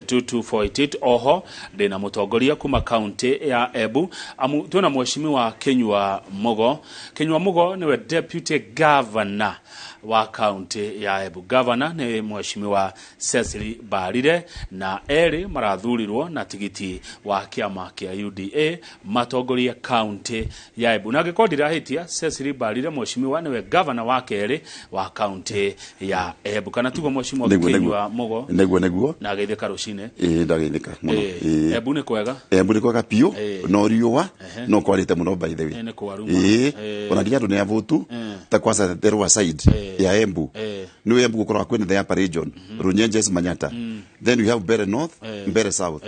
22488. Oho ndina mutongoria kuma kaunti ya Embu, amu twina mheshimiwa Kinyua Mugo. Kinyua Mugo niwe deputy governor wa kaunti ya Embu. Governor ni mheshimiwa Cecily Mbarire, na eri marathurirwo na tigiti wa kiama kia UDA matongorie kaunti ya Embu. Na angĩkorwo ndirahitia, Cecily Mbarire mheshimiwa niwe governor wa kerĩ wa kaunti ya Embu, kana tugo, mheshimiwa? Nĩguo, nĩguo. Kinyua Mugo. Nĩguo. Na geithĩka rũcinĩ. Ĩĩ, ndageithĩka mũno. Embu nĩ kwega? Embu nĩ kwega biũ. No riũa no kwarĩte mũno, by the way. Nĩ kwaru. Ĩĩ, ona nginya andũ nĩ avũtu, ta kwanza the Rua side ya Embu. Nĩ Embu gũkoragwo kwĩna the upper region, Runyenjes, Manyata, then we have Mbere North, Mbere South.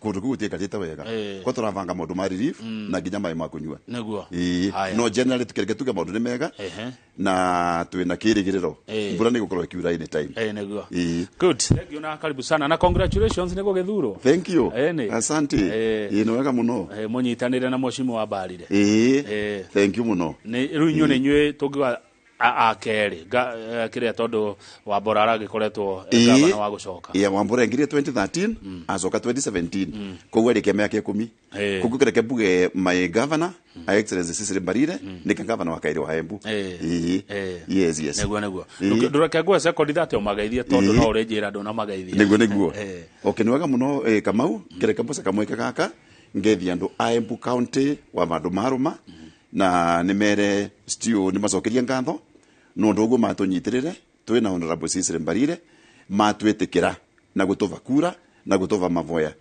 Kũndũ kũu gũtiĩkarĩte wega. Kwa tũrabanga maũndũ ma relief na nginya maĩ ma kũnyua. Haya. No generally tukĩreke tuge maũndũ nĩ mega na twĩna kĩrĩgĩrĩro mbura nĩ gũkorwo ĩkiura anytime. Nĩguo. Ĩĩ. Good, thank you na karibu sana na congratulations nĩ gũgĩthurwo. Thank you. Ĩni. Asante. Ĩĩ, nĩ wega mũno. Mũnyitanĩre na mheshimiwa Mbarire. Ĩĩ. Thank you mũno. Nĩ rĩu inyuĩ nĩ inyuĩ tũngiuga a kerĩ kĩrĩa, tondũ Wambora aragĩkoretwo gavana wa gũcoka. Ya, Wambora aingĩrire 2013, acoka 2017, koguo arĩkia mĩaka 10. Koguo kĩreke mbuge my governor, Her Excellency Cecily Mbarire, nĩke governor wa kaĩrĩ wa Embu. Ĩĩ. Yes. Nĩguo. Ndũreke nguhe sekondi 30 ũmageithie, tondũ no ũrĩnjĩra ndũnamageithia. Nĩguo. Okay, nĩ wega mũno. Kamau, kĩreke mboce kamweke gaka ngethia andũ a Embu County wa vandũ marũma, na nĩ mere still nĩ macokerie ngatho nũndũ ũguo matũnyitĩrĩre twĩna Honorable Cecily Mbarire, matwĩtĩkĩra na gũtũva kura na gũtũva mavoya.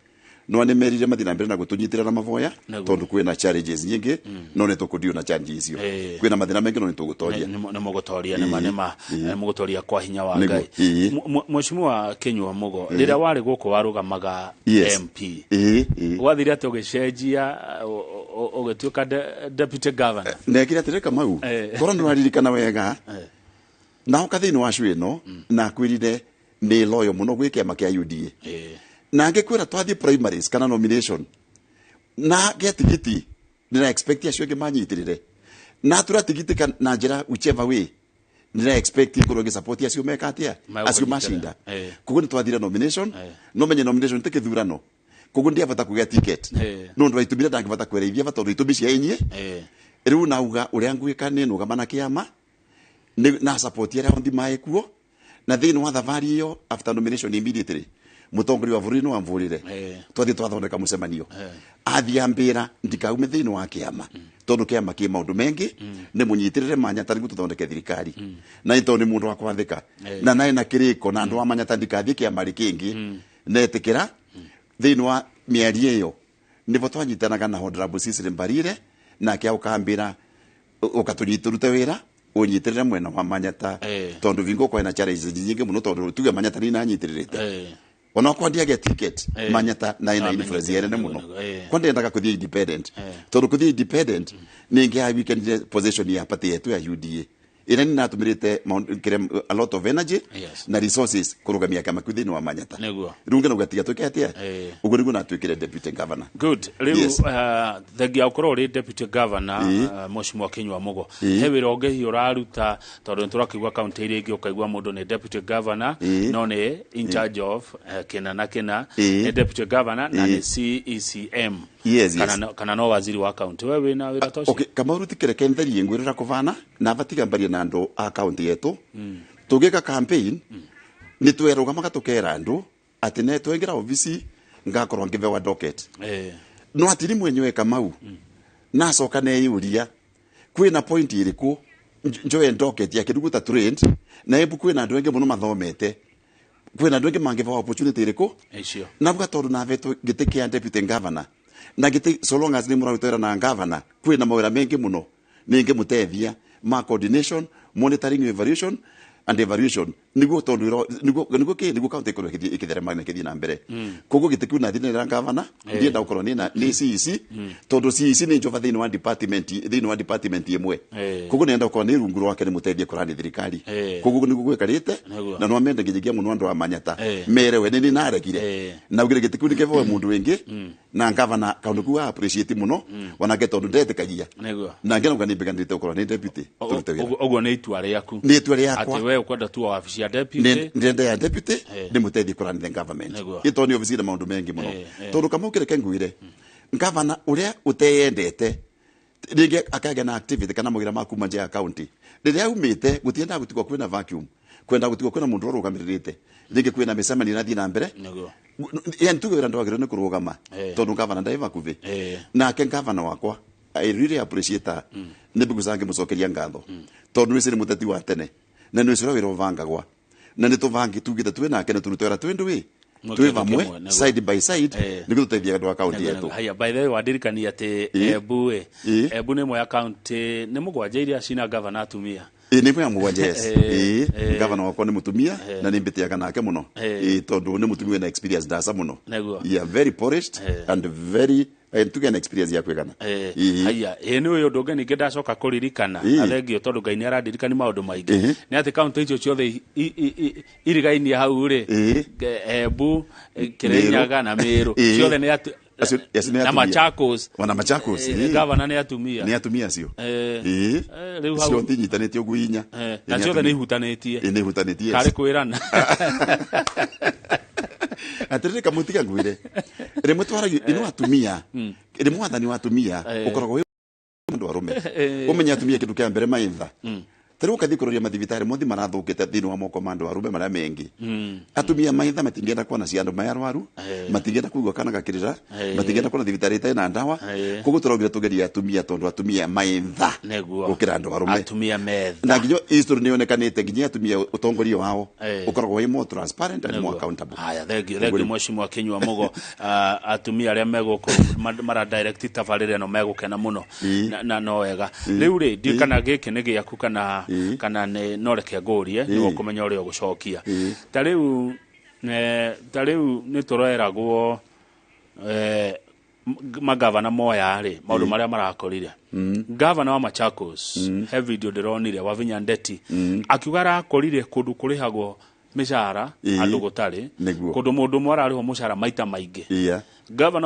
No nĩ merire mathiĩ na mbere na gũtũnyitĩrĩra na mavoya, tondũ kwĩna challenges nyingĩ, no nĩ tũkũdeal na challenges icio. Kwĩna mathĩna maingĩ, no nĩ tũgũtoria. Nĩ mũgũtoria, nĩma nĩma. Nĩ mũgũtoria kwa hinya wa Ngai. Mheshimiwa Kinyua Mugo, rĩrĩa warĩ gũkũ warũgamaga MP. ĩĩ ĩĩ Gwathire atĩ ũgĩcenjia ũgĩtuĩka deputy governor? Nekire atĩrĩ, Kamau, korwo nĩ ũraririkana wega, naoka thĩinĩ wa cu ĩno nakwĩrire nĩ loyo mũno gwĩ kĩama kĩa UDA, na ngĩkwĩra twathiĩ primaries kana nomination na gĩa tigiti ndĩra expect acio angĩ manyitĩrĩre, na tura tigiti na njĩra whichever way ndĩra expect ngorwo ngĩ acio meka atĩa, acio Megũkũnyitĩrĩra. macinda. Koguo nĩ twathire nomination. No menye nomination ti kĩthurano, koguo ndiabata kũgĩa ticket. No ũndũ wa itũmi iria ndangĩbata kwereithia ba tondũ itũmi cia inyie. Rĩu nauga ũrĩa ngwĩka nĩ nũgama na kĩama na support arĩa othi maĩ kuo, na thĩinĩ wa thabarĩ ĩyo, after nomination immediately mũtongoria wa bũrũri nĩ wamvũrĩre. Twathiĩ twathondeka mũcemanio, athiĩ ambĩra ndikaume thĩinĩ wa kĩama tondũ kĩama kĩ maũndũ mengĩ, nĩ mũnyitĩrĩre Manyata nĩguo tũthondeke thirikari. Na nĩ tondũ nĩ mũndũ wa kwathĩka na naĩ na kĩrĩko na andũ a Manyata, ndikathiĩ kĩama rĩ kĩngĩ. Netĩkĩra thĩinĩ wa mĩario ĩyo nĩvo twanyitanaga na Honorable Cecily Mbarire, nake aukambĩra ũkatũnyitũrute wĩra ũnyitĩrĩre mwena wa Manyata, tondũ vingo kwena challenges nyingĩ mũno, tondũ tuge Manyata nĩ inanyitĩrĩrĩte onokorwo ndiagĩa ticket. Manyata na ina influence yenene mũno. Kwa ndendaga kũthiĩ independent, tondũ kũthiĩ independent nĩngĩ ya weakened position ya party yetu ya UDA ĩrĩa nĩ natũmĩrĩte a lot of energy na resources kũrũgamia kĩama kĩu thĩinĩ wa Manyata. Rĩu ngĩnauga tiga twĩke atĩa, ũguo nĩguo natuĩkire deputy governor. Good. Rĩu thengia ũkorwo ũrĩ deputy governor, mheshimiwa Kinyua Mugo, he wĩra ũngĩ hihi ũraruta? Tondũ nĩ tũrakĩigua kaunti iria ingĩ ũkaigua mũndũ nĩ deputy governor no nĩ in charge of kĩna na kĩna, nĩ deputy governor na nĩ CECM kana, kana no waziri wa kaunti. We wĩna wĩra ta ũcio? Okay, Kamau, tikireke ntherie ngwirira kuvana na batiga mbarie na andu a kaunti yetu. Tugika campaign ni twerugamaga tukera andu ati ne twengira ofisi ngakorwo ngivewa docket. No atiri mwenyewe, Kamau, nacoka neyuria kwina point iriku njoe docket ya kindu ta trend na Embu kwina andu aingi muno mathomete, kwina andu aingi mangivewa opportunity iriku. Icio. Navuga tondu navetwo gĩtĩ kĩa deputy governor na gĩtĩ, so long as nĩ mũrarutĩra na governor, kwĩna mawĩra maingĩ mũno nĩngĩ mũtethia ma coordination, monitoring, evaluation and evaluation, nĩguo tondu nĩguo kĩ nĩguo county ĩkorwo ĩkĩtherema na ĩkĩthiĩ na mbere. Koguo gĩtĩ kĩu nathiĩ na governor, ndienda gũkorwo nĩ nĩ CEC, tondũ CEC nĩ njova thĩinĩ wa department ĩmwe. Koguo nĩenda gũkorwo nĩ rungu rwake nĩ mũteithie kũrani thirikari. Koguo nĩguo gwĩkarĩte. Na no amende nginyagia mũno andũ a Manyata merewe nĩ naregire na ugire gĩtĩ kĩu nĩkĩbewe mũndũ wĩngĩ. Na gavana kaundu ku appreciate muno wanake tondu ndetikagia. Na ngena ni mbiganirite ukorwo ni deputy turute wira. Uguo ni itua riaku? Ni itua riakwa. Ati we ukwenda tu wabici ya deputy? Ndenda ya deputy ndimuteithie kũrun the government. Ito ni obici na maundu mengi muno tondu kama ukireke ngwire gavana uria uteyendete ringi akagĩa na activity kana mawira ma kuma nja ya county riria aumite gutienda gutigwo kwina vacuum, kwenda gutigwo kwina mundu urugamirite, ringi kwina micemanio irathie na mbere. Yani tuge wira ndwagirwo ni kurugama tondu gavana ndai vakuvi. Nake gavana wakwa I really appreciate her. Nĩ mbiguca ngĩmũcokeria ngatho tondu nĩ mũteti wa tene na nĩ ũrĩa wĩra ũbangagwa na nĩ tũbangi tugĩte twĩ nake na tũrute wĩra twĩ ndũĩ twĩ vamwe side by side nĩguo tũteithie andũ a kaunti yetu. Haya, by the way, wandirikania atĩ Embu ĩ Embu nĩ ĩmwe ya kaunti nĩ mũgwanja iria cina gavana atumia. Ĩ nĩ ĩmwe ya mũgwanja, yes. Ĩ gavana wakwa nĩ mũtumia na nĩ mbĩtĩaga nake mũno ĩ tondu nĩ mũtumia wĩna experience ndaca mũno. Yeah, very polished and very tuge na experience ya kwigana. Haya, ĩ nĩ ũyũ ũndũ ũngĩ ningĩ ndacoka kũririkana na thengio tondũ Ngai nĩ aradirikani maũndũ maingĩ nĩ atĩ kaunti icio ciothe irigainie hau rĩ, Embu, Kirinyaga na Meru, ciothe nĩ na Machakos. Ona Machakos. Gavana nĩ atumia. Nĩ atumia acio. Rĩu hau ciothe inyitanĩtie ũguo inya. Na ciothe nĩ ihutanĩtie. Nĩ ihutanĩtie. Karĩ kwĩrana. Atiriri kamutiga ngwire rimwe twaragia ino atumia rimwe wathani wa atumia ukoragwo wi andu arume umenya atumia kindu kia mbere maitha tari ukathi kuroria mathibitari mothi marathukite thiini wa moko ma andu arume maria mengi. Atumia maitha matingĩenda kuona cia andu me arwaru, matingĩenda kuigua kana gakirira, matingĩenda kuona thibitari itarĩ na ndawa. Koguo tũraugire tugerie atumia tondu atumia maitha gukira andu arume. Atumia metha. Na nginya history nĩ yonekanĩte nginya atumia utongoria wao ukoragwo wĩ more transparent and more accountable. Haya, thank you, thank you Mheshimiwa Kinyua Mugo. Atumia arĩa megũkũ mara direct tabarĩra ĩno megũkena mũno na no wega. Rĩu rĩ, ndiũ kana gĩkĩ nĩ gĩaku kana kana nĩ no reke ngũrie nĩguo kũmenya ũrĩa ũgũcokia. Ta rĩu nĩ tũreragwo magavana moya rĩ maũndũ marĩa marakorire. Gavana wa Machakos he video ndĩronire Wavinya Ndeti akiuga arakorire kũndũ kũrĩhagwo mĩcara andũ gũtarĩ, kũndũ mũndũ ũmwe ararĩhwo mũcara maita maingĩ. Gavana